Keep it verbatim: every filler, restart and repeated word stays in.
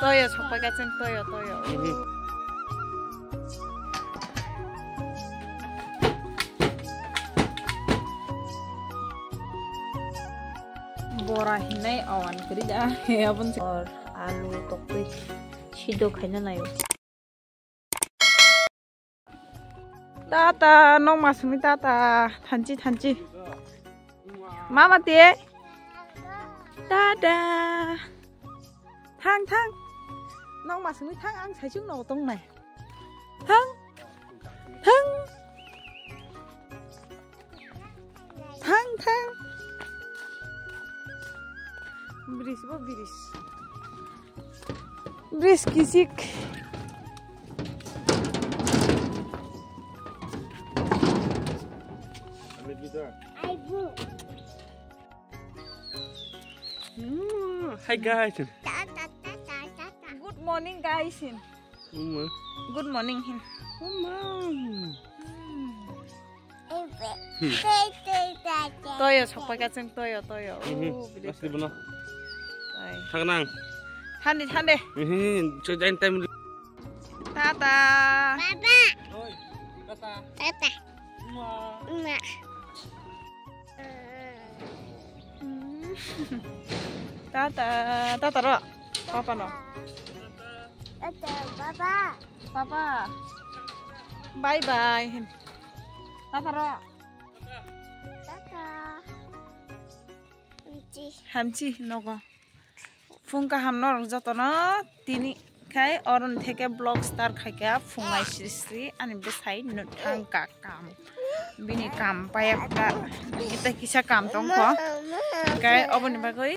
Toyo sokpai ka chwng toyo, toyo. Mhm. Bora hinai awan kri da. Abon or alu toktwi sido khaina nayo. Tata, nong masungni tata, thanchi, thanchi. Mama te. Tata. Thang, thang. Nong masungni thang, ang saichung no tongnai. Thang. Thang. Thang, thang. Bridge bo bridge. Bridge kisik. Hmm, hi guys. Good morning guys. Uma. Good morning hin. Uma. Hmm. Toyo sokpai ka chwng toyo, toyo. Mhm. Oh, bili. Asli bono. Ai. Thangnang. Thande, thande. Mhm. Chujain time. Tata. Baba. Oi. Tata. Tata. Uma. Uma. Tata, tata ro. Papa no. Tata, baba. Papa. Bye bye. Tata ro. Tata. Hamchi. Hamchi nogo. Phung kaham norok jotono tini khai oron theke vlog start khaikha phung nai sri sri ani bwsai nuthang ka kam. Bini kam paya kha. Ita kisa kam tongkho. Kai oboni bagwi.